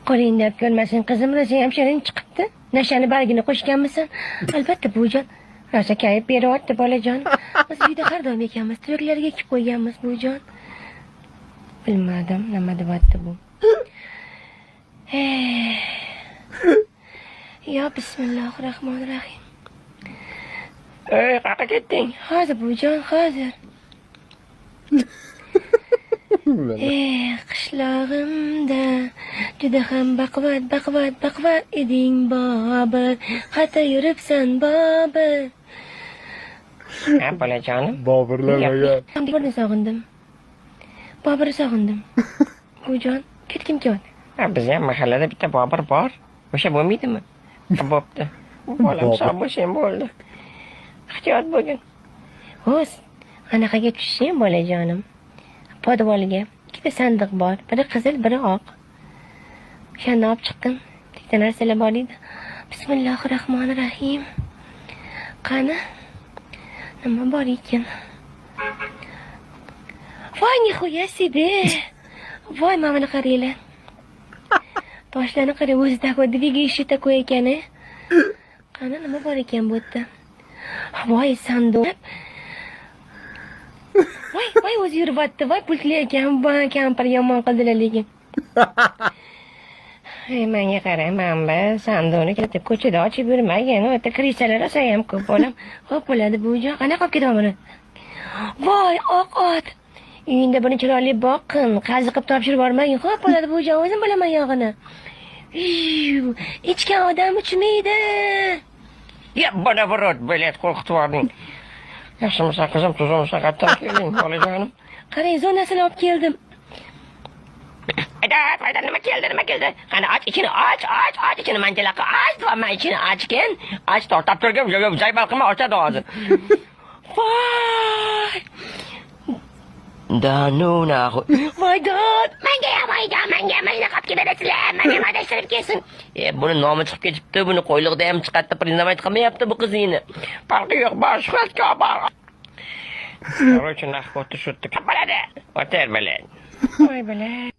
Qo'lingni olib ko'rmasin qizim, rosa ham shirin chiqibdi. Nashani bargini qo'shganmisan? Albatta, buvijon. Rosa kayf beryapti, bolajon. Biz uyda har doim ekanmiz, tuvaklarga ekib qo'yganmiz, buvijon. Bilmadim, nima deyapti bu. Eh. Yo bismillahir rohmanir rohim. Ey, qayerga ketding? Hozir, buvijon, hozir. Eh, qishlog'imda juda ham baquvvat, baquvvat, baquvvat eding, Bobur. Qayerda yuribsan, Bobur? Ha, bolajonim. Boburlamagan. Boburni sog'indim. Boburni sog'indim. Buvijon, ketgim kelyapti. Ha, bizni ham mahallada bitta Bobur bor. O'sha bo'lmaydimi? Ha, bo'pti. Bolam, Bobur. sog' bo'lsang bo'ldi. Ehtiyot bo'lgin. O'z anaqaga tushsang, bolajonim. Podvalga ikkita sandiq bor. Biri qizil, biri oq. O'shani olib chiqqin. Bitta narsalar bor edi. Bismillahir rohmanir rohim. Qani? Nima bor ekan? Voy, нихуя себе. Voy, mana buni qaranglar. Toshlarni qarang, o'zi такой, двигающий такой ekan. Qani, nima bor ekan bu yerda? Voy, sandiq. Voy, voy, o'zi yuryapti. Voy, pultli ekan. Voy, kampir yomon qildilar lekin. Ey, menga qara, man bu sandiqni ketib ko'chada ochib yurmagin. U yerda крыса lar rosa ham ko'p, bolam. Xo'p bo'ladi, buvijon. Qanaqa olib ketaman buni? Voy, oq ot. Uyingda buni chiroyli boqqin. Qazi qilib topshirib yubormagin. Xo'p bo'ladi, buvijon, o'zim bilaman yog'ini. Iyu, ichgan odam uchmaydi. Ya, bana birot, блядь, qo'rqitib yubording. Yaxshimisan, qizim, tuzukmisan, qayerdan kelding, bolajonim? Qarang, zonasini olib keldim. Ayda, ayda, nima keldi, nima keldi? Qani, och ichini, och, och, och ichini, manjalaqa och, deyapman, ichini ochgin. Och, to'xtab turgin, yo'q, yo'q, zaybal qilma, ochadi hozir. Voy! Да ну нахуй. Voy, dod! Menga ham ayda, menga ham mayna qolib kelaverasizlar, meni ham adashtirib kelsin. E, buni nomi chiqib ketibdi, buni qo'yliqda ham chiqadi, признавать qilmayapti bu qizingni. Farqi yo'q, bor, shuhratga bor. Короче, нахуй, o'tir shu yerda. Bo'ladi. O'tir, блядь. Voy, блядь.